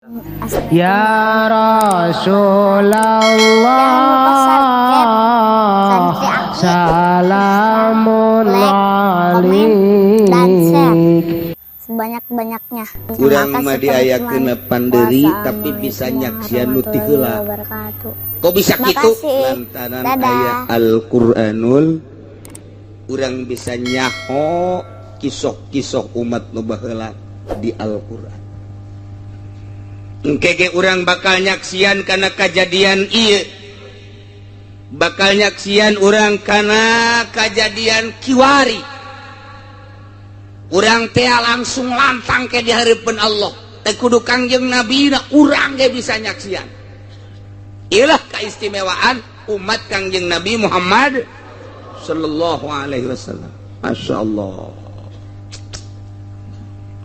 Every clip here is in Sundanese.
Assalamualaikum Ya warahmatullahi Rasulullah, Jangan lupa subscribe Santri Aki, salamun like, komen, dan share alaik. sebanyak-banyaknya. Terima Urang kasih, mah diayakeun teman-teman. Panderi, tapi bisa nyaksian nu ti Wassalamualaikum heula. warahmatullahi wabarakatuh. Kok bisa gitu? Makasih. Lantaran Dadah. aya Al-Qur'anul, urang bisa nyaho kisah-kisah umat nu baheula di Al-Qur'an. Engke ge urang bakal nyaksian kana kajadian ieu, bakal nyaksian urang kana kajadian kiwari. Urang teh langsung lantang ke di hareupeun Allah teh, kudu Kangjeng Nabi na, urang ge bisa nyaksian. Iyalah keistimewaan umat Kangjeng Nabi Muhammad sallallahu alaihi wasallam. Masya Allah,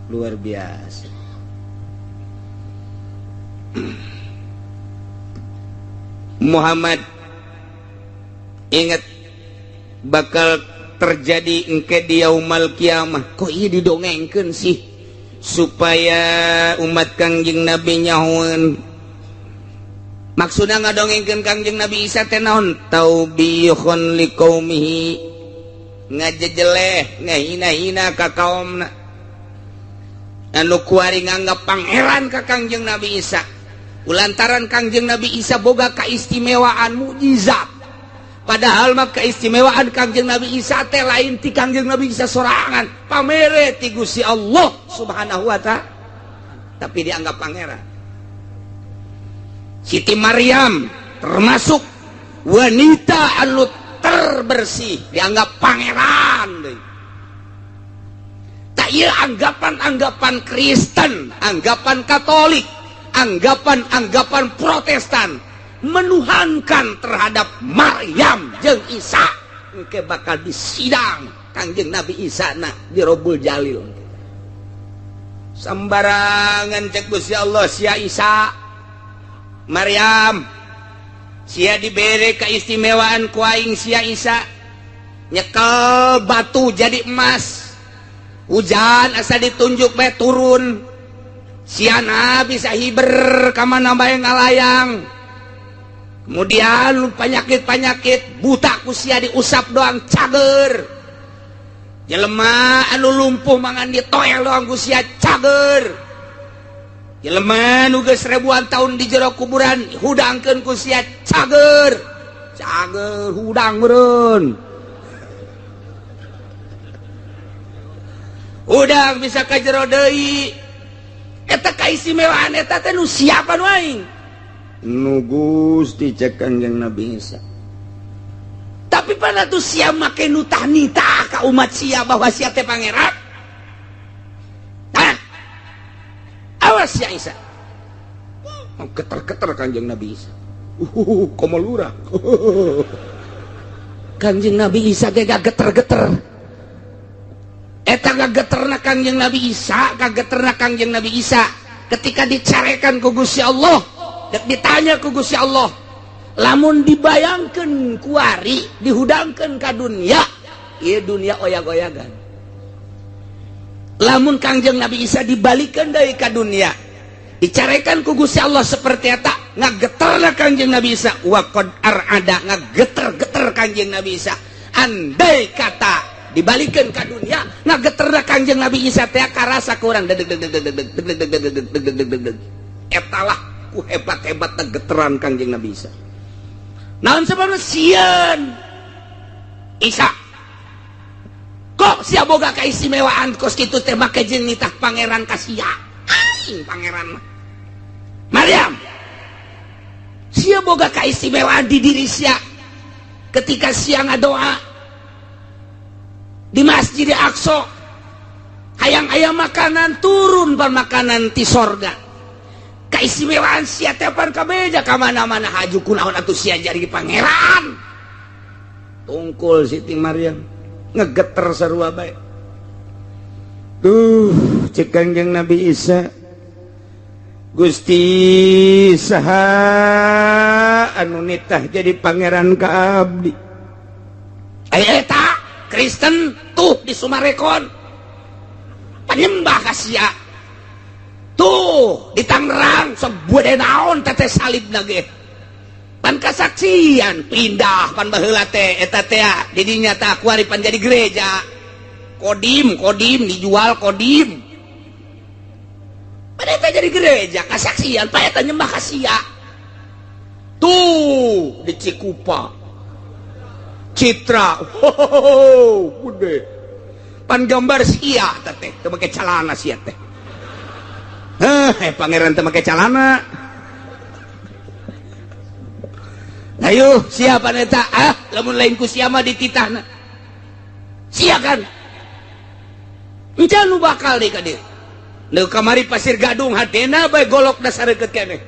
luar biasa. Muhammad, ingat, bakal terjadi engke di yaumal kiamah. Kok ieu didongengkeun sih? Supaya umat Kangjeng Nabi nyahoeun. Maksudna ngadongengkeun Kangjeng Nabi Isa teh naon? Taubihun liqaumihi, ngajejeleh, ngahina-hina ka kaumna anu kuari nganggap pangeran ka Kangjeng Nabi Isa, ulantaran Kangjeng Nabi Isa boga keistimewaan mukjizat. Padahal mah keistimewaan Kangjeng Nabi Isa teh lain ti Kangjeng Nabi Isa sorangan, pamere ti Gusti Allah Subhanahu wa Ta'ala, tapi dianggap pangeran. Siti Maryam termasuk wanita anu terbersih, dianggap pangeran deui. Tak ieu anggapan-anggapan Kristen, anggapan Katolik, anggapan-anggapan Protestan menuhankan terhadap Maryam jeung Isa, engke bakal disidang Kangjeng Nabi Isa na di Robul Jalil. Sembarangan cek Gusti Allah, sia Isa, Maryam, sia dibere keistimewaan ku aing. Sia Isa nyekel batu jadi emas, hujan asa ditunjuk bae turun. Siana bisa hiber ka mana bae ngalayang. Kemudian penyakit-penyakit buta ku sia diusap doang cager. Jelema anu lumpuh mangan ditoel doang ku sia cager. Jelema nu geus ribuan tahun di jero kuburan hudangkeun ku sia cager. Cager, hudang meureun, hudang bisa ka jero deui. Eta kaistimewaan eta teh nu siapa nu aing nu Gusti, cek Kangjeng Nabi Isa. Tapi pada tuh sia make nu nitah ka umat sia bahwa sia teh pangeran. Nah, awas sia Isa. Geter-geter Kanjeng Nabi Isa. Komo lurah Kanjeng Nabi Isa ge geter-geter. Eta geterna Kangjeng Nabi Isa, kageterna Kangjeng Nabi Isa ketika dicarekan ku Gusti Allah dek, ditanya ku Gusti Allah, lamun dibayangkan kuari dihudangkan ka dunia ieu, dunia oyag-oyagan. Lamun Kangjeng Nabi Isa dibalikan dari ka dunia, dicarekan ku Gusti Allah seperti eta, ngageterna Kangjeng Nabi Isa. Wa qad ar'ada, ngageter-geter Kangjeng Nabi Isa. Andai kata dibalikan ke dunia, ngageterna Kangjeng Nabi Isa teh karasa kurang deg deg deg deg deg deg deg deg deg deg deg deg deg deg. Etalah ku hebat-hebat geteran Kangjeng Nabi Isa. Naon sebabna? Sieun Isa, kok sia boga keistimewaan kos kitu teh, make jeung nitah pangeran ka sia, aing pangeran mah. Maryam, sia boga keistimewaan di diri sia ketika sia ngadoa di Masjid Aqsa, hayang aya makanan, turun pan makanan ti sorga. Keistimewaan sia teh pan kabeja ka mana-mana. Haju kunaon atuh sia jadi pangeran? Tungkul Siti Maryam ngegeter sarua bae. Tuh cek Kangjeng Nabi Isa, Gusti, saha anu nitah jadi pangeran ka abdi? Aya eta Kristen tuh di Sumarekon, penyembah ka sia. Tuh di Tangerang sebuah naon teteh salib ge. Pan kasaksian pindah pan baheula teh eta teh didinya tah kuari pan jadi gereja. Kodim, kodim dijual kodim. Pada eta jadi gereja kasaksian pa eta nyembah ka sia. Tuh di Cikupa. Citra. Ho, gede. Pan gambar sia teh teu make calana sia teh. Heh, pangeran teu make calana. Ayo, siapa neta? Ah, lamun lain ku sia mah dititahna. Sia kan? Encan nu bakal deui ka dieu. Nu kamari Pasir Gadung hatena bae golok dasar deukeut keneh.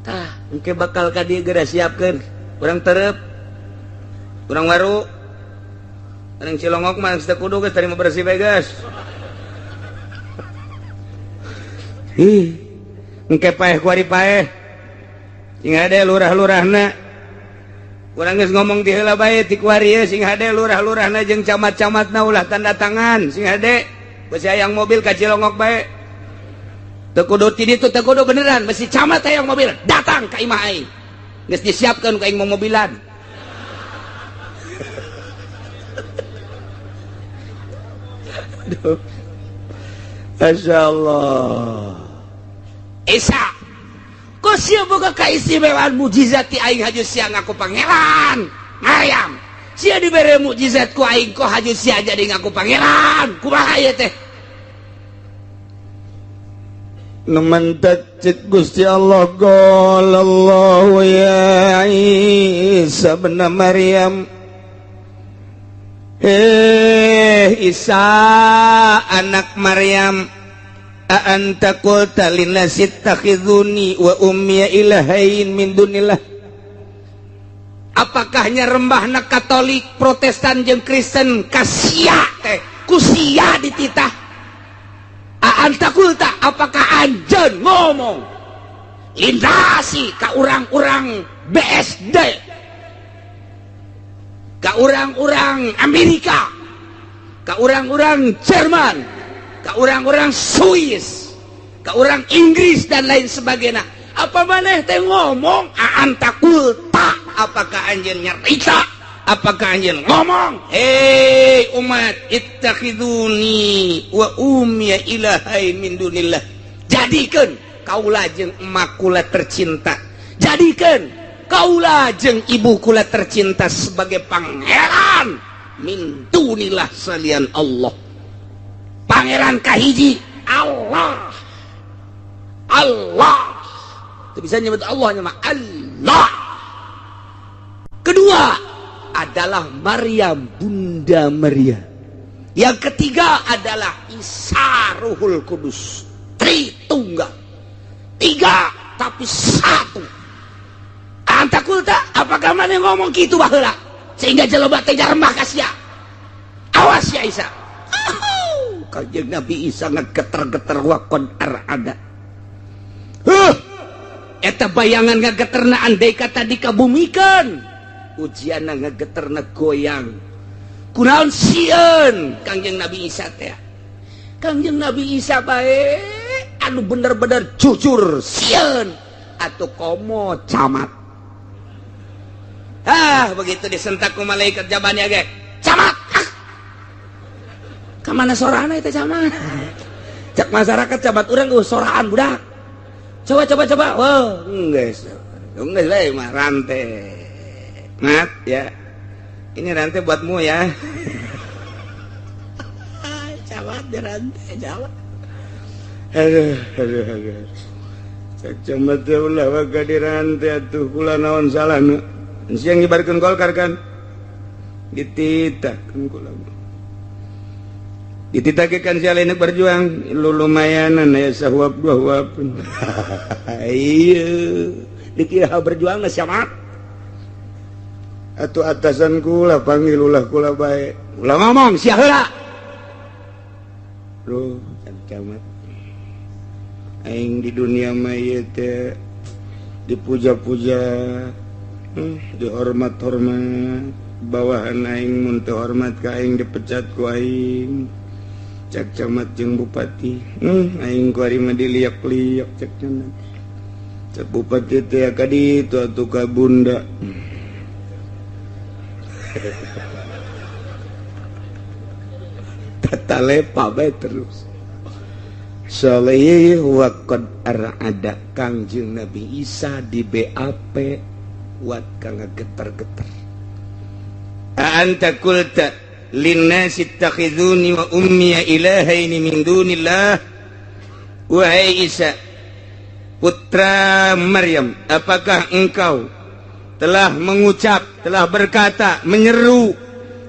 Tah, engke bakal ka dieu geura siapkeun. Urang terep. Urang waru. Urang Cilongok mah geus teu kudu geus tarima bersih bae geus. Ih, engke paeh kuari paeh. Sing hade lurah-lurahna. Urang geus ngomong ti heula bae ti kuari ye sing hade lurah-lurahna jeung camat-camatna ulah tanda tangan sing hade. Besi hayang mobil ka Cilongok bae. Teu kudu ti ditu teu kudu beneran besi camat hayang mobil datang ka imah aing. Geus disiapkeun ku aing mobilan. Aduh. Masyaallah. Isa kok sia boga kaistimewaan mukjizat ti aing haju sia ngaku pangeran Maryam. Sia dibere mukjizat ku aing kok haju sia jadi ngaku pangeran. Kumaha ieu teh? Nu mentek cik Gusti Allah qala Allahu ya Isa bin Maryam. Isa anak Maryam, anta qulta linnasi ittakhiduni wa ummi ilahain min dunillah. Apakahnya rembahna Katolik, Protestan jeung Kristen kasia teh kusia dititah? Anta qulta, apakah anjeun ngomong lindasi ka urang-urang BSD, ka urang-urang Amerika, ka urang-urang Jerman, ka orang-orang Swiss, ka orang Inggris dan lain sebagainya. Apa maneh teh ngomong anta kulta, apakah anjeun nyarita, apakah anjeun ngomong, hei umat ittakhiduni wa ummi ilahain min dunillah. Jadikeun kaula jeung emak kula tercinta, jadikeun kaula jeung ibu kula tercinta sebagai pangeran min dunillah salian Allah. Pangeran kahiji Allah. Allah. Itu bisa nyebut Allah nama Allah. Kedua adalah Maryam, Bunda Maria. Yang ketiga adalah Isa Ruhul Kudus. Tritunggal. Tiga tapi satu. Anta kulta, apakah mana ngomong gitu baheula sehingga jelema teh jarembah ka sia. Awas ya Isa. Kanjeng Nabi Isa ngegeter-geter wakon arada. Eta bayangan ngageterna andai kata dikabumikan. Ujianna ngegeterna goyang. Kunaon sieun Kangjeng Nabi Isa teh. Kangjeng Nabi Isa bae anu bener-bener jujur sieun atuh komo camat. Ah, begitu disentak ku malaikat jabannya ge. Camat. Kemana sorana itu camat? Cak masyarakat camat urang soraan budak. Coba coba coba. Wah, geus. Geus bae mah rantai. Mat ya. Ini rantai buatmu ya. Camat di rantai, camat. Aduh, aduh, aduh. Cak camat teh ulah waga di rantai atuh kula naon salahna. Siang ngibarkeun Golkar kan? Dititahkeun kula. Dititahkeun si alainak berjuang lu lumayanan ya sahuap dua huap. Iya, dikira berjuang na siapa? Atuh atasan kula panggil ulah kula bae. Ulah ngomong sia heula. Loh, camat. Aing di dunia mah ieu teh dipuja-puja, dihormat-hormat. Bawahan aing mun teu hormat ka aing dipecat ku aing. Cek camat jeung bupati, aing ku ari mah diliak-liak cek camat. Cek bupati teh ka ditu atuh ka bunda. Tata lepa bae terus. Saleh wa qad arada Kangjeng Nabi Isa di BAP wat kang geter-geter. Anta qulta linnasi ittakhiduni wa ummi ilahaini min dunillah. Wahai Isa putra Maryam, apakah engkau telah mengucap, telah berkata, menyeru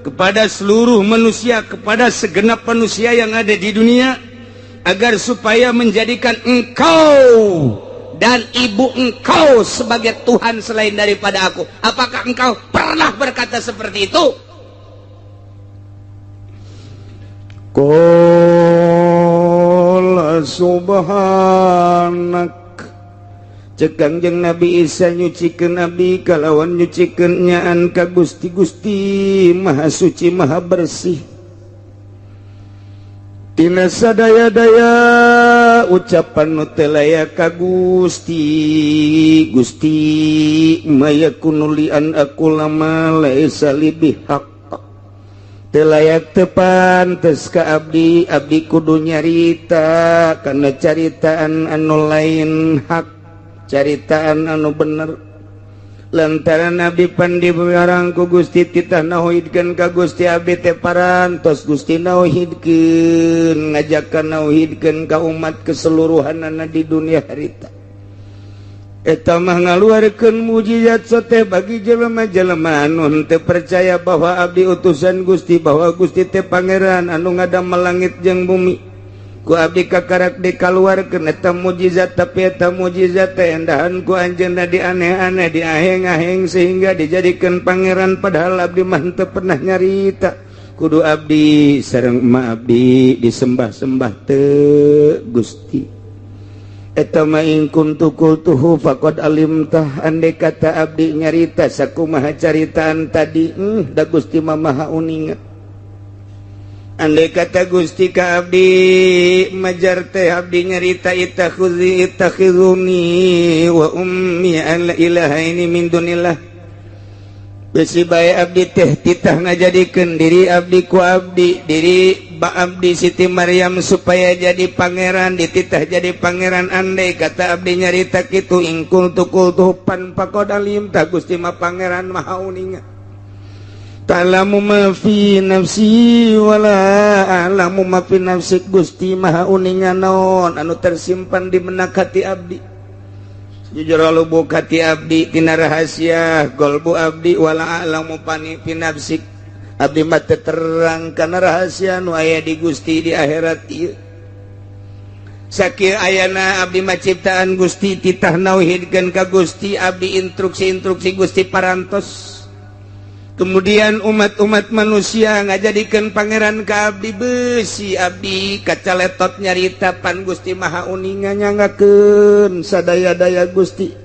kepada seluruh manusia, kepada segenap manusia yang ada di dunia, agar supaya menjadikan engkau dan ibu engkau sebagai Tuhan selain daripada aku? Apakah engkau pernah berkata seperti itu? Qala subhanak. Cek Kangjeng Nabi Isa nyucikeun Nabi kalawan nyucikeun nyaan ka Gusti. Gusti Maha Suci Maha Bersih tina sadaya-daya ucapan nu teu layak ka Gusti. Gusti mayakunu li an aqula ma laisa li bihaq. Teu layak teu pantes ka abdi, abdi kudu nyarita kana caritaan anu lain hak, caritaan anu bener. Lantaran abdi pandi barang ku Gusti titah nauhidkeun ka Gusti, abdi teh parantos Gusti nauhidkeun, ngajakan nauhidkeun ka umat keseluruhanana di dunia harita. Eta mah ngaluarkeun mujizat sote bagi jelema-jelema anu henteu percaya bahwa abdi utusan Gusti, bahwa Gusti teh pangeran anu ngadamel langit jeung bumi. Ku abdi kakarak dikaluarkeun eta mujizat, tapi eta mujizat teh endahan ku anjeunna dianeh-aneh, diaheng-aheng sehingga dijadikeun pangeran, padahal abdi mah henteu pernah nyarita. Kudu abdi sareng emak abdi disembah-sembah teu Gusti. Eta ma in kuntu qultuhu faqad alimtah. Andai kata abdi nyarita sakumaha caritaan tadi, da Gusti mah maha uninga. Andai kata Gusti ka abdi majar teh abdi nyarita ittakhudhi ittakhiduni wa ummi al ilahaini min dunillah. Besi bae abdi teh titah ngajadikeun diri abdi ku abdi, diri ba abdi Siti Maryam supaya jadi pangeran, dititah jadi pangeran. Andai kata abdi nyarita kitu ingkul tukul tupan faqad alim ta Gusti mah pangeran maha uninga. Ta'lamu ma fi nafsi wala a'lamu ma fi nafsi. Gusti maha uninga naon anu tersimpan di benak hati abdi. Jujur lubuk hati abdi tina rahasia golbu abdi wala a'lamu pani fi nafsi. Abdi mah teu terang kana rahasia nu aya di Gusti di akhirat ieu. Sakieu ayana abdi mah ciptaan Gusti, titah nauhidkeun ka Gusti, abdi instruksi-instruksi Gusti parantos. Kemudian umat-umat manusia ngajadikeun pangeran ka abdi, beusi abdi kacaletot nyarita pan Gusti maha uninga nyangakeun sadaya-daya Gusti.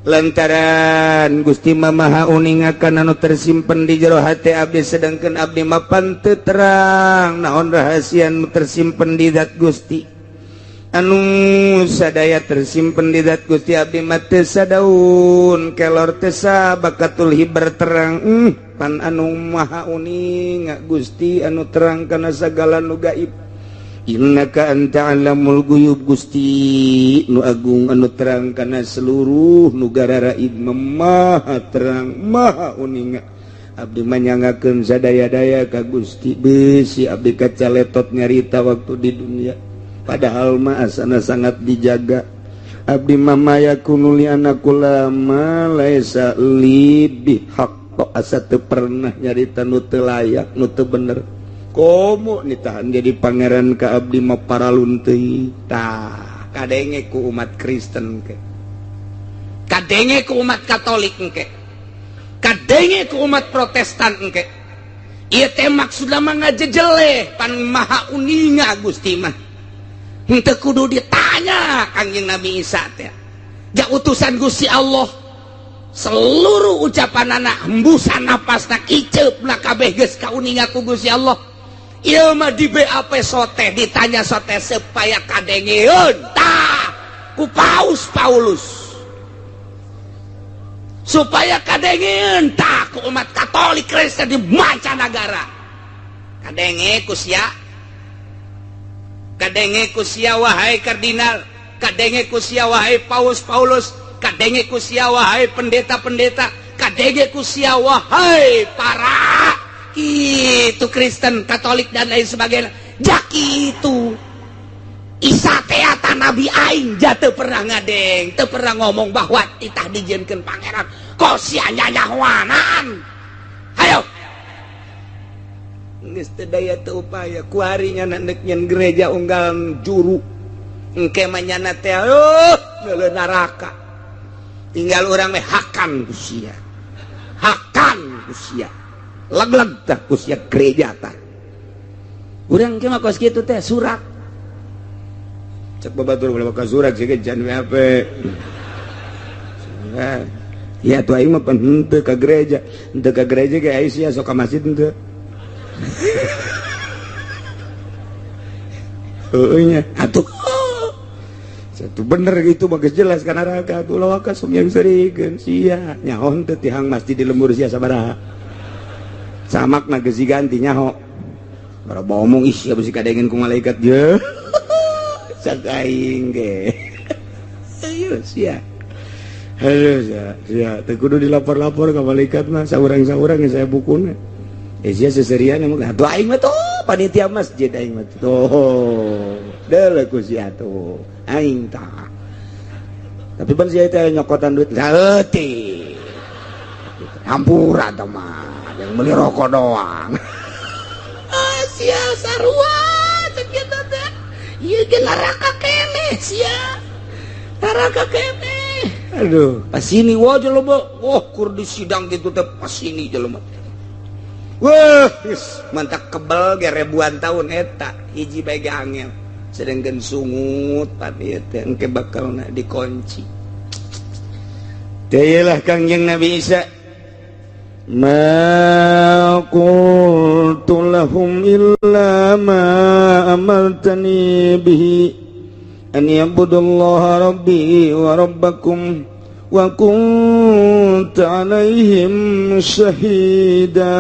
Lantaran Gusti mah maha uninga kana anu tersimpen di jero hate abdi, sedangkan abdi mah pan teu terang naon rahasia nu tersimpen di zat Gusti. Anu sadaya tersimpen di zat Gusti abdi mah teu sadaun kelor teu sabakatul hibar terang. Pan anu maha uninga Gusti anu terang kana sagala nu gaib. Innaka anta alamul guyub. Gusti nu agung anu terang kana seluruh nu gararaib, maha terang maha uninga. Abdi mah nyangakeun sadaya-daya ka Gusti. Beusi abdi kacaletot nyarita waktu di dunia, padahal mah asana sangat dijaga. Abdi mah mayakunu li anakula ma laisa li bihaq. Asa teu pernah nyarita nu teu layak, nu teu bener. Komo nitahan jadi pangeran ka abdi mah paralun teuing. Tah kadenge ku umat Kristen ke, kadenge ku umat Katolik engke, kadenge ku umat Protestan engke. Ieu teh maksudna mah ngajejeleh pan maha uninga Gusti mah. Henteu kudu ditanya Kangjeng Nabi Isa teh. Ja utusan Gusti Allah, seluruh ucapan anak hembusan napasna kiceupna kabeh geus kauninga ku Gusti Allah. Ieu mah di BAP sote ditanya sote supaya kadengeun tah ku Paus Paulus. Supaya kadengeun tah ku umat Katolik Kristen di mancanagara. Kadenge ku sia. Kadenge ku sia wahai kardinal, kadenge ku sia wahai Paus Paulus, kadenge ku sia wahai pendeta-pendeta, kadenge ku sia wahai para itu Kristen, Katolik dan lain sebagainya. Jak itu Isa teh nabi aing ja teu pernah ngadeng, teu pernah ngomong bahwa titah dijieunkeun pangeran. Kok sia nyanyahoanan? Hayo. Geus teu daya teu upaya kuari nya nek nyen gereja unggal juru. Engke mah nyana teh neuleun neraka. Tinggal urang meh hakan ku sia. Hakan ku sia. Leg-leg tah ku sia gereja tah. Urang ge mah kos kitu teh surat. Cek babatur ulah ka surat sih can WAP. Ya tuh aing mah pan henteu ka gereja. Henteu ka gereja ge aing sia sok ka masjid henteu. Heueuh nya atuh. Satu bener gitu bagus jelas kana neraka atuh ulah ka sok yang serikeun sia nyaho henteu tihang masjid di lembur sia sabaraha. Samakna geus diganti nyaho. Bara omong ih sia bisi kadengeun ku malaikat je. Cak aing ge. Ayo sia. Aduh sia, sia teu kudu dilapor-lapor ka malaikat mah saurang-saurang saya bukuna. Sia seserian emang atuh aing mah tuh panitia masjid aing mah tuh. Deuleu ku sia tuh. Aing tah. Tapi pan sia teh nyokotan duit saeutik. Hampura tah mah. Yang beli rokok doang. Sia sarua cek kitu teh. Ieu ge neraka keneh sia. Neraka keneh. Aduh, pas ini wah jelema, wah kur di sidang gitu teh pas ini jelema. Wah, mantak kebel ge ribuan tahun eta hiji bae ge angel. Sedengkeun sungut pan ieu teh engke bakalna dikunci. Teh ieu lah Kangjeng Nabi Isa. Ma qultu lahum illa ma amartani bihi an ya'budullaha rabbi wa rabbakum wa kunta alaihim syahida.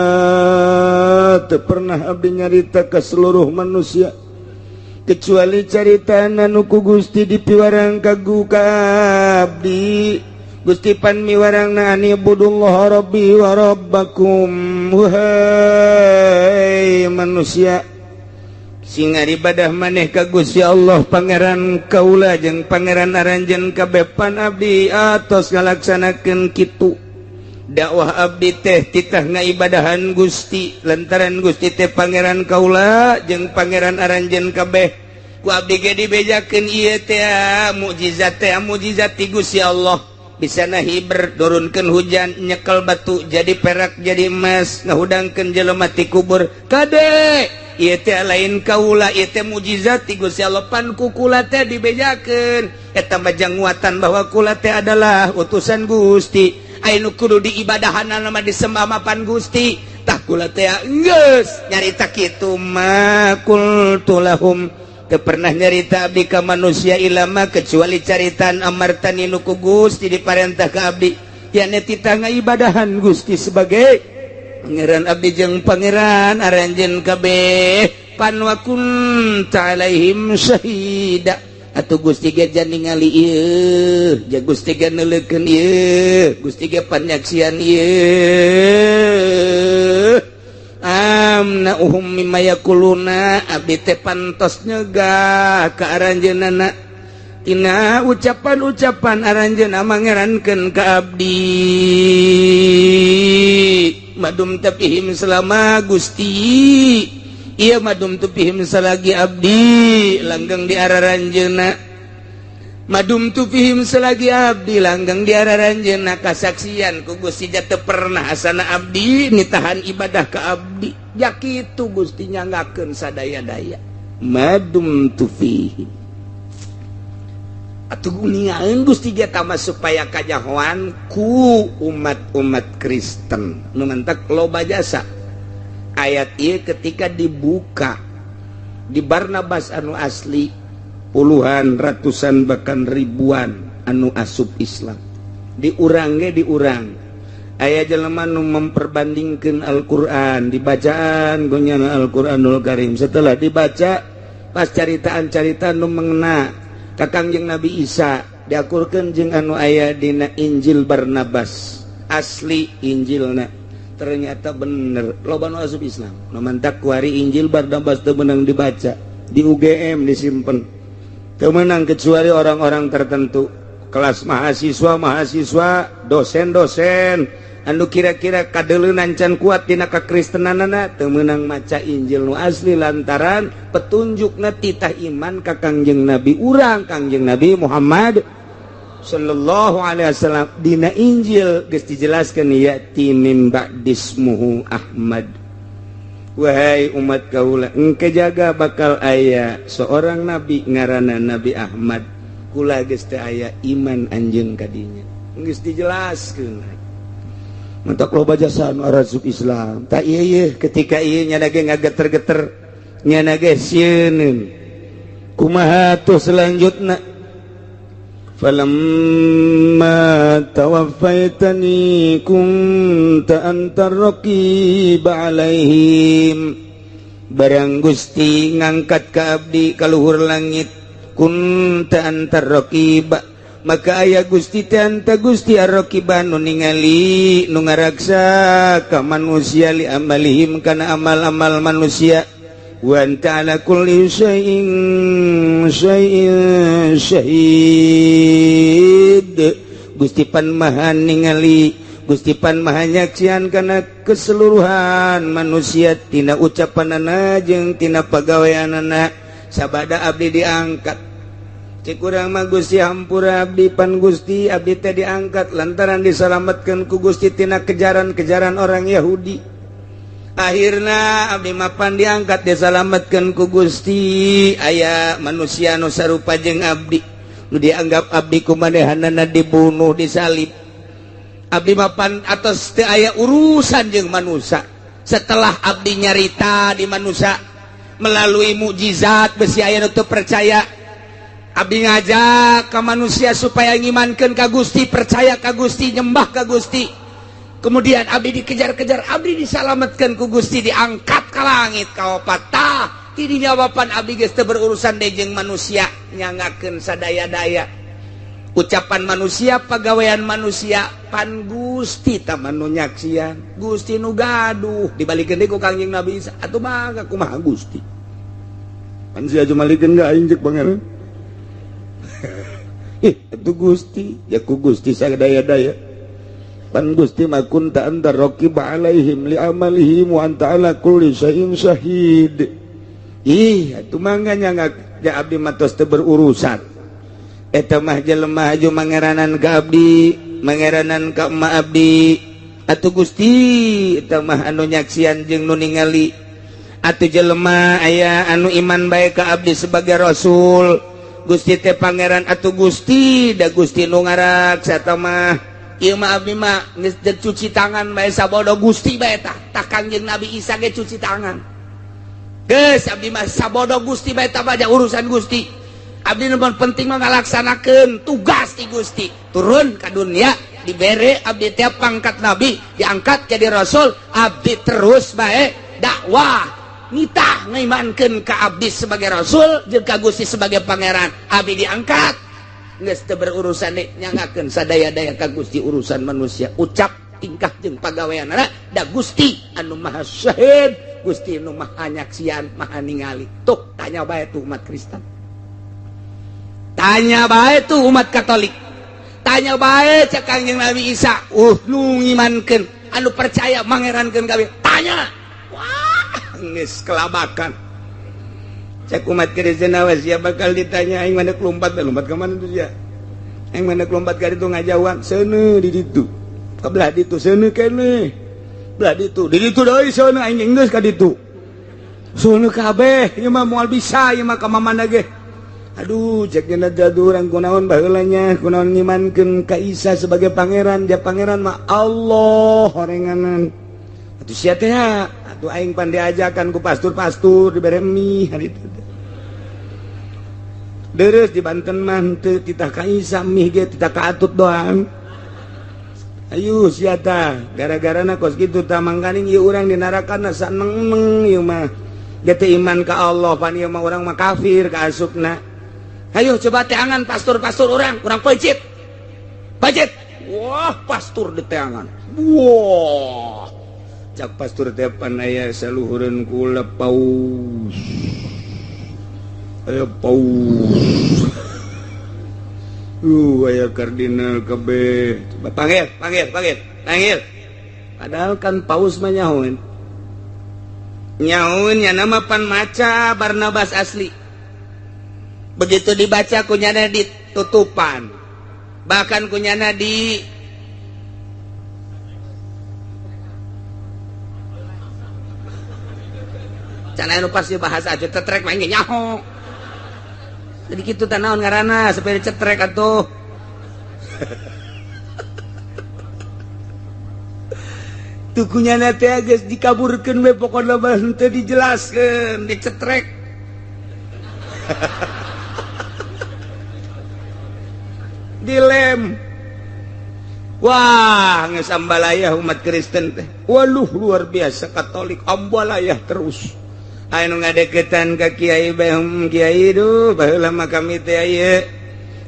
Teu pernah abdi nyarita ka seluruh manusia kecuali carita anu ku Gusti dipiwarang ka abdi. Gusti pan miwarangna an ibudullaha rabbi wa rabbakum. Wahai manusia, sing ibadah maneh ka Gusti Allah pangeran kaula jeung pangeran aranjeun kabeh pan abdi atos ngalaksanakeun kitu. Dakwah abdi teh titah ngaibadahan Gusti lantaran Gusti teh pangeran kaula jeung pangeran aranjeun kabeh. Ku abdi ge dibejakeun ieu teh mukjizat teh mukjizat ti Gusti Allah. Bisa nahiber turunkan hujan nyekel batu jadi perak jadi emas ngahudangkeun jelema ti kubur kade ieu teh lain kaula ieu teh mukjizat ti Gusti Allah pan ku kula teh dibejakeun eta mah janguatan bahwa kula teh adalah utusan Gusti anu kudu diibadahanna mah disembah mah pan Gusti tah kula teh geus nyarita kitu ma qultu lahum. Teu pernah nyarita abdi ka manusia ilama kecuali caritaan amartani nu ku Gusti diparentah ka abdi yakni titah ngaibadahan Gusti sebagai pangeran abdi jeung pangeran aranjeun kabeh pan wa kunta alaihim syahida. Atuh Gusti ge jan ningali ieu, ja Gusti ge neuleukeun ieu, Gusti ge panyaksian ieu. Amna uhum mimma yakuluna abdi teh pantos nyegah ka aranjeunana tina ucapan-ucapan aranjeunna mangerankeun ka abdi madum tapihim selama Gusti ieu madum tupihim selagi abdi langgeng di araranjeunna madum tupihim selagi abdi langgeng di araranjeunna kasaksian ku Gusti teu pernah asana abdi nitahan ibadah ka abdi ja kitu Gusti nyanggakeun sadaya-daya madum tufihim atuh guningaeun Gusti ge tama supaya kajahoan ku umat-umat Kristen nu mantak loba jasa Ayat ieu ketika dibuka di Barnabas anu asli, puluhan, ratusan, bahkan ribuan anu asup Islam. Diurang ge diurang aya jelema nu memperbandingkan Al-Qur'an, dibacaan gonyana Al-Qur'anul Karim. Setelah dibaca, pas caritaan-carita nu mengena ka Kangjeng Nabi Isa diakurkeun jeung anu aya dina Injil Barnabas asli Injilna, ternyata bener, loba nu asup Islam. Nu mantak kuari Injil Barnabas teu meunang dibaca di UGM, disimpen, teu meunang kecuali orang-orang tertentu, kelas mahasiswa mahasiswa, dosen-dosen anu kira-kira kadeleunan can kuat dina kakristenanana, teu meunang maca Injil nu asli lantaran petunjukna titah iman ka Kangjeng Nabi urang, Kangjeng Nabi Muhammad Sallallahu Alaihi Wasallam. Dina Injil geus dijelaskeun, ya'ti min ba'dismuhu Ahmad. Wahai umat kaula, engke jaga bakal aya seorang nabi ngaranna Nabi Ahmad. Kula geus teu aya, iman anjeun kadinya. Geus dijelaskeun. Mentok loba jasa anu arasup Islam. Tak ieu ieu ketika ieu nyana ge ngageter-geter, nyana ge sieun. Kumaha tuh selanjutna? Falamma tawaffaitani kunta antar raqib alaihim. Barang Gusti ngangkat ka abdi ka luhur langit, kunta antar raqib, maka aya Gusti teh, anta Gusti ar-raqiba nu ningali, nu ngaraksa ka manusia, li amalihim kana amal-amal manusia, wa anta ala kulli syai'in syai'in syahid. Gusti pan maha ningali, Gusti pan maha nyaksian kana keseluruhan manusia tina ucapanana jeung tina pagaweanana. Sabada abdi diangkat, cek urang mah, Gusti, hampura abdi, pan Gusti abdi teh diangkat lantaran diselamatkan ku Gusti tina kejaran-kejaran orang Yahudi. Akhirna abdi mapan diangkat, diselamatkan ku Gusti. Aya manusia nu sarupa jeung abdi nu dianggap abdi kumanehanana, dibunuh, disalib. Abdi mapan atos teu aya urusan jeung manusia. Setelah abdi nyarita di manusia melalui mukjizat, besi aya nu teu percaya. Abdi ngajak ke manusia supaya ngimankeun ka Gusti, percaya ka Gusti, nyembah ka Gusti. Kemudian abdi dikejar-kejar, abdi disalamatkan ku Gusti, diangkat ke langit kaopat. Tah, tidinya wapan abdi geus teu berurusan deui jeung manusia, nyangakeun sadaya-daya ucapan manusia, pagawean manusia, pan Gusti tah nu nyaksian, Gusti nu gaduh. Dibalikeun deui ku Kangjeng Nabi Isa, atuh mangga kumaha Gusti? Pan sia jumalikeun ka aing, cek Pangeran. Ih, itu Gusti ya, ku Gusti sadaya-daya. Pan Gusti mah kunta anta raqib alaihim li amalihim wa anta ala kulli syai'in syahid. Ih, atuh mangga nya ya, abdi mah tos teu berurusan. Eta mah jelema aju mangeranan ka abdi, mangeranan ka emak abdi. Atuh Gusti eta mah anu nyaksian jeung nu ningali. Atuh jelema aya anu iman bae ka abdi sebagai rasul. Gusti teh pangeran, atuh Gusti da Gusti nu ngaraksa mah. Ieu mah abdi mah geus cuci tangan bae, sabodo Gusti bae. Tah tah, Kangjeng Nabi Isa ge cuci tangan. Geus, abdi mah sabodo Gusti bae tah, baja urusan Gusti. Abdi nu penting mah ngalaksanakeun tugas ti Gusti, turun ka dunia, dibere abdi tiap pangkat nabi, diangkat jadi rasul. Abdi terus bae dakwah, nitah ngaimankeun ka abdi sebagai rasul jeung ka Gusti sebagai pangeran. Abdi diangkat geus teu berurusan deui, nyangakeun sadaya-daya ka Gusti urusan manusia, ucap, tingkah jeung pagaweanana, da Gusti anu maha syahid, Gusti anu maha nyaksian, maha ningali. Tuh, tanya bae tuh umat Kristen, tanya bae tuh umat Katolik, tanya bae. Cek Kangjeng Nabi Isa, nu ngimankeun, anu percaya mangerankeun kabeh, tanya. Wah, geus kelabakan. Cek umat Kristen, awas ya bakal ditanya. Aing mana lompat, lompat ke mana tuh ya? Aing mana lompat ka ditu, ngajawab seuneu di ditu, ka belah ditu seuneu keneh, belah ditu, di ditu deui seuneu. Aing geus ka ditu seuneu kabeh. Ieu mah moal bisa, ieu mah ka mamana ge. Aduh, cek nya urang, kunaon baheula nya, kunaon ngimankeun ka Isa sebagai pangeran? Dia pangeran mah Allah horenganan. Atuh sia teh. Atuh aing pan diajakan ku pastur-pastur dibere mie hari itu. Deres di Banten mah teu titah ka Isa mie ge titah ka Atut doang. Ayo sia tah gara-garana kos kitu tah mangkaning ieu urang di narakana saneng-neng ieu mah. Ge teu iman ka Allah pan ieu mah urang mah kafir ka asupna. Ayo coba teangan pastur-pastur urang, urang peuncit. Peuncit. Wah, pastur di teangan. Wah. Cak pastur teh pan aya saluhureun kula paus. Aya paus. Aya kardinal kabeh. Coba panggil, panggil, panggil, panggil. Padahal kan paus mah nyahoeun. Nyahoeun nya nama pan maca Barnabas asli. Begitu dibaca kunyana ditutupan. Bahkan kunyana di cana nu pasti bahasa aja cetrek mah nyaho. Jadi kitu tah naon ngaranna supaya cetrek atuh. Tukunyana teh geus dikaburkeun we pokona mah henteu dijelaskeun, dicetrek. Dilem. Wah, geus ambalayah umat Kristen teh. Waluh luar biasa Katolik ambalayah terus. Anu ngadeketan ka kiai bae kiai duh baheula mah kami teh ieu.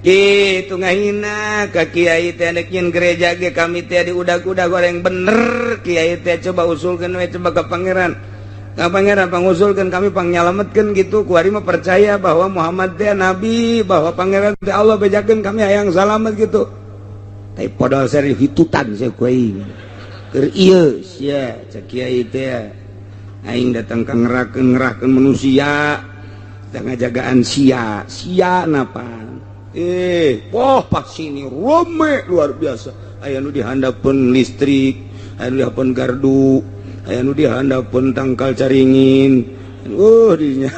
Kitu ngahina ka kiai teh nek nyeun gereja ge kami teh diudag-udag goreng bener kiai teh coba usulkeun we coba ka pangeran. Ka pangeran pangusulkeun kami pangnyalametkeun gitu kuari mah percaya bahwa Muhammad teh nabi, bahwa pangeran teh Allah bejakeun kami hayang salamet gitu. Tapi podol seri hitutan sia ku aing. Keur ieu sia cek kiai teh aing datang ka ngerakeun manusia teh ngajagaan sia sia napa wah pas sini rame luar biasa aya nu dihandapeun listrik aya nu dihandapeun gardu aya nu dihandapeun tangkal caringin dinya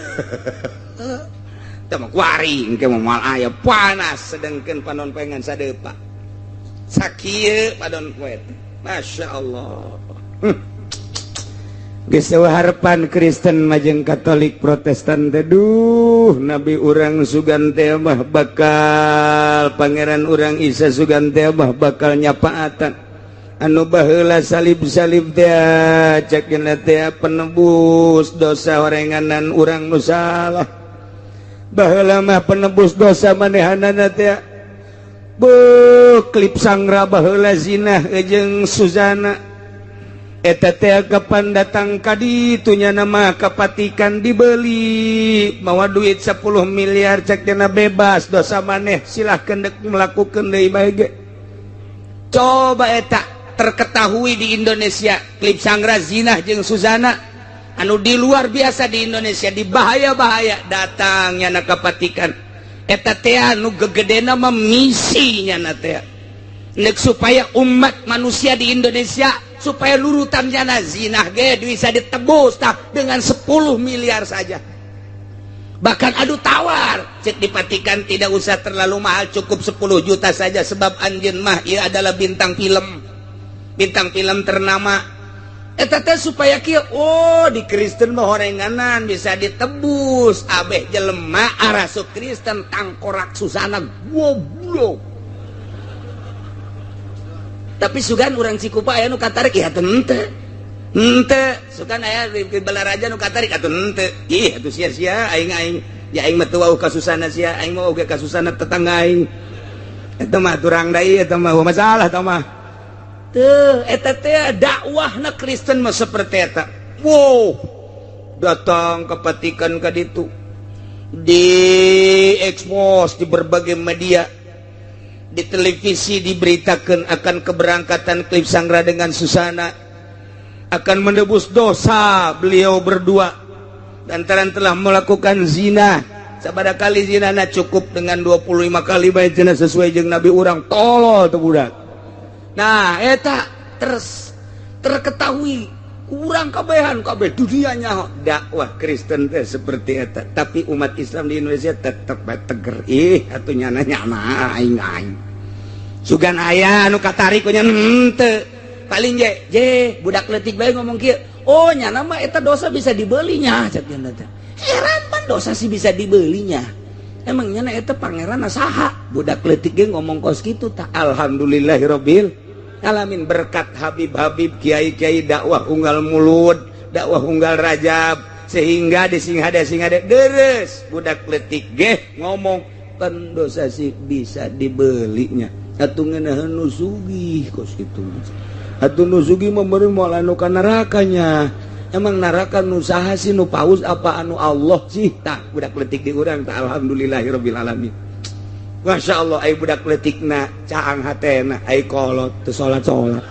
teh mah kuari engke mah moal aya panas sedengkeun panon pengan sadepa sakieu panon poe Masya Allah. Geus harapan Kristen majeng Katolik Protestan teh duh nabi urang sugan teh mah bakal pangeran urang Isa sugan teh mah bakal nyapaatan anu baheula salib-salib teh cek dina teh penebus dosa orenganan urang nu salah baheula mah penebus dosa manehanana teh beuh klip sangra baheula zinah jeung Suzana eta teh kapan datang ka ditu nya nama kapatikan dibeli mawa duit 10 miliar cek dina bebas dosa maneh silahkan dek melakukan deui bae ge. Coba eta terketahui di Indonesia klip sangra zinah jeung Suzana anu di luar biasa di Indonesia di bahaya-bahaya datang nya na kapatikan eta teh anu gegedena mah misi nya na teh nek supaya umat manusia di Indonesia supaya lurutan jana zinah ge bisa ditebus tah dengan 10 miliar saja. Bahkan adu tawar cek dipatikan tidak usah terlalu mahal cukup 10 juta saja sebab anjeun mah ieu adalah bintang film ternama. Eta teh supaya kieu oh di Kristen mah horenganan bisa ditebus abeh jelema arasup Kristen tangkorak Susana goblok. Tapi sugan urang Cikupa aya nu katarik ya henteu. Henteu, sugan aya di Balaraja nu katarik atuh henteu. Ih atuh sia-sia aing aing ya aing mah teu wauh ka Susana sia, aing mah oge ka Susana tetangga aing. Eta mah turang deui eta mah masalah eta mah. Teu eta teh dakwahna Kristen mah seperti eta. Wow, datang ke Vatikan ka ditu. Diekspos di berbagai media. Di televisi diberitakan akan keberangkatan Klip Sangra dengan Susana akan menebus dosa beliau berdua lantaran telah melakukan zina. Sabada kali zina na cukup dengan 25 kali bae zina sesuai jeung nabi urang tolol teu budak. Nah eta terus terketahui kurang kabehan kabeh dunianya dakwah Kristen teh seperti eta tapi umat Islam di Indonesia tetep bae teger ih atuh nyana nyana aing aing sugan aya anu katarik nya henteu paling je je budak leutik bae ngomong kieu Oh nya nama eta dosa bisa dibelinya cek nya teh. Heran pan dosa sih bisa dibelinya. Emang nya eta pangeran saha? Budak leutik ge ngomong kos kitu tah. Alhamdulillahirabbil alamin, berkat habib-habib kiai-kiai dakwah unggal mulud, dakwah unggal rajab, sehingga dising hade deres budak leutik ge ngomong kan dosa sih bisa dibelinya. Atuh ngeunaheun nu sugih kos kitu. Atuh nu sugih mah meureun moal anu ka nerakanya. Emang neraka nu saha sih, nu paus apa anu Allah sih? Tah budak leutik di urang tah, alhamdulillahirabbil alamin. Masya Allah, ai budak leutikna caang hatena, ai kolot teu salat-salat.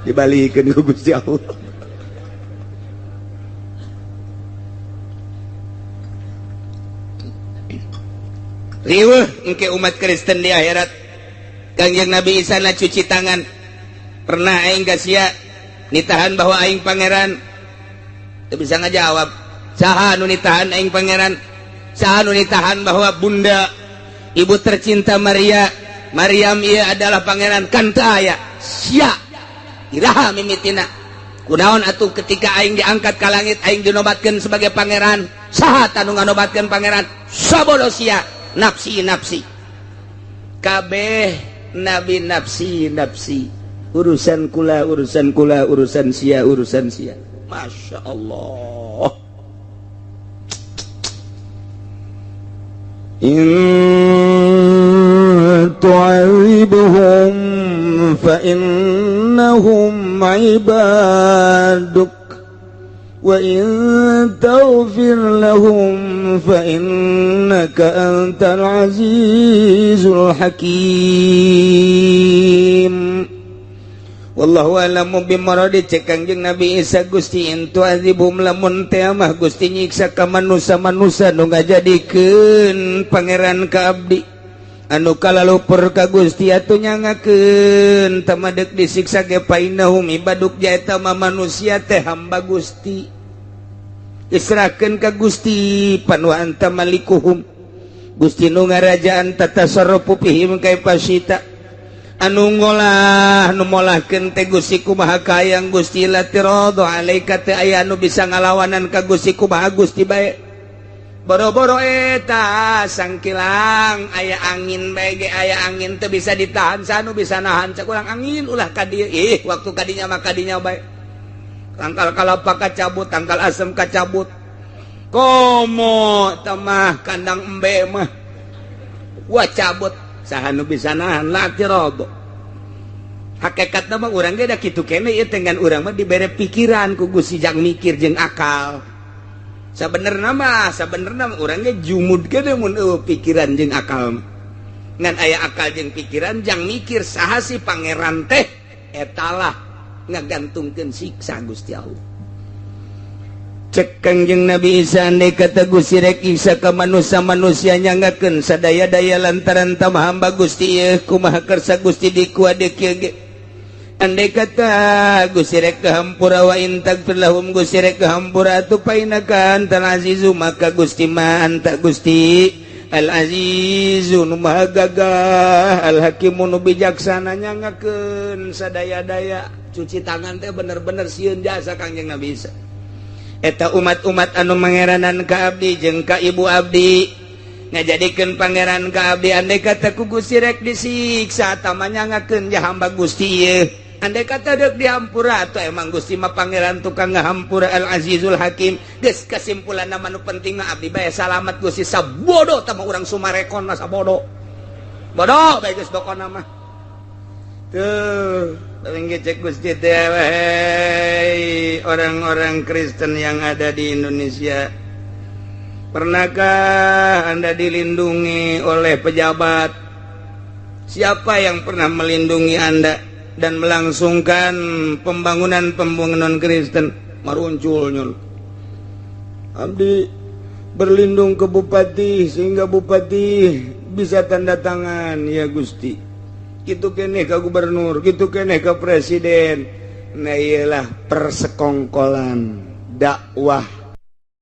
Dibalikeun ku Gusti Allah. Riweuh engke umat Kristen di akhirat. Kangjeng Nabi Isa na cuci tangan. Pernah aing gasia nitahan bahwa aing pangeran? Teu bisa ngajawab. Saha nu nitahan aing pangeran? Saha nu nitahan bahwa bunda ibu tercinta Maria, Maryam ieu adalah pangeran? Kan teu aya. Sia iraha mimitina. Kunaon atuh ketika aing diangkat ka langit aing dinobatkeun sebagai pangeran? Saha tanu nganobatkeun pangeran? Sabodo sia. Nafsi nafsi. Kabeh nabi nafsi nafsi. Urusan kula, urusan kula, urusan sia, urusan sia. Masya Allah. In tu'adzibhum fa innahum ibaduk wa in taghfir lahum fa innaka antal azizul hakim. Wallahu a'lamu bimuradi. Cek Kangjeng Nabi Isa, Gusti in tu'adzibhum lamun teh mah Gusti nyiksa ka manusa-manusa nu ngajadikeun pangeran ka abdi anu kalalupur ka Gusti atuh nyangakeun tamadek disiksa ge painahum ibaduk jaeta ma manusia teh hamba Gusti diserahkeun ka Gusti pan wa anta malikuhum Gusti nu ngarajaan tatasarrufu fihim kaifasita anu ngolah nu molahkeun teh Gusti kumaha kayang Gusti la tiradu alaika teh aya anu bisa ngalawanan ka Gusti kumaha Gusti bae boro-boro eta sangkilang aya angin bae ge aya angin teu bisa ditahan sanu bisa nahan cek urang angin ulah ka dieu ih waktu kadinya mah kadinya bae tangkal kalapa kacabut tangkal asem kacabut komo tamah kandang embe mah wah cabut saha nu bisa nahan la tiradu hakikatna mah urang ge da kitu keneh ieu teh ngan urang mah dibere pikiran ku Gusti jang mikir jeung akal. Sabenerna mah urang ge jumud keneh mun eueuh pikiran jeung akal mah. Ngan aya akal jeung pikiran jang mikir saha sih pangeran teh etalah ngagantungkeun siksa Gusti Allah. Cek Kangjeng Nabi Isa andai kata Gusti rek Isa ka manusia-manusia nyangakeun sadaya-daya lantaran tamah hamba Gusti ieu kumaha kersa Gusti dikuade kieu ge. Andai kata Gusti rek kahampura wa in tagfir lahum Gusti rek kahampura atuh painaka antal azizu maka Gusti ma anta Gusti al azizu nu maha gagah al hakimu nu bijaksana nyangakeun sadaya-daya. Cuci tangan teh bener-bener sieun jasa Kangjeng Nabi Isa. Eta umat-umat anu mangeranan ka abdi jeung ka ibu abdi ngajadikeun pangeran ka abdi andai kata ku Gusti rek disiksa tah manyangakeun ja hamba Gusti ieu andai kata deuk dihampura atuh emang Gusti mah pangeran tukang ngahampura al azizul hakim. Geus kesimpulanna mah nu penting mah abdi bae salamat Gusti sabodo tah mah urang Sumarekon mah sabodo bodo bae geus pokona mah tuh. Cek Gusti teh orang-orang Kristen yang ada di Indonesia, pernahkah Anda dilindungi oleh pejabat? Siapa yang pernah melindungi Anda dan melangsungkan pembangunan-pembangunan Kristen? Marunculnya abdi berlindung ke bupati sehingga bupati bisa tanda tangan ya Gusti. Gitu keneh ke gubernur, gitu keneh ke presiden. Nah iyalah persekongkolan dakwah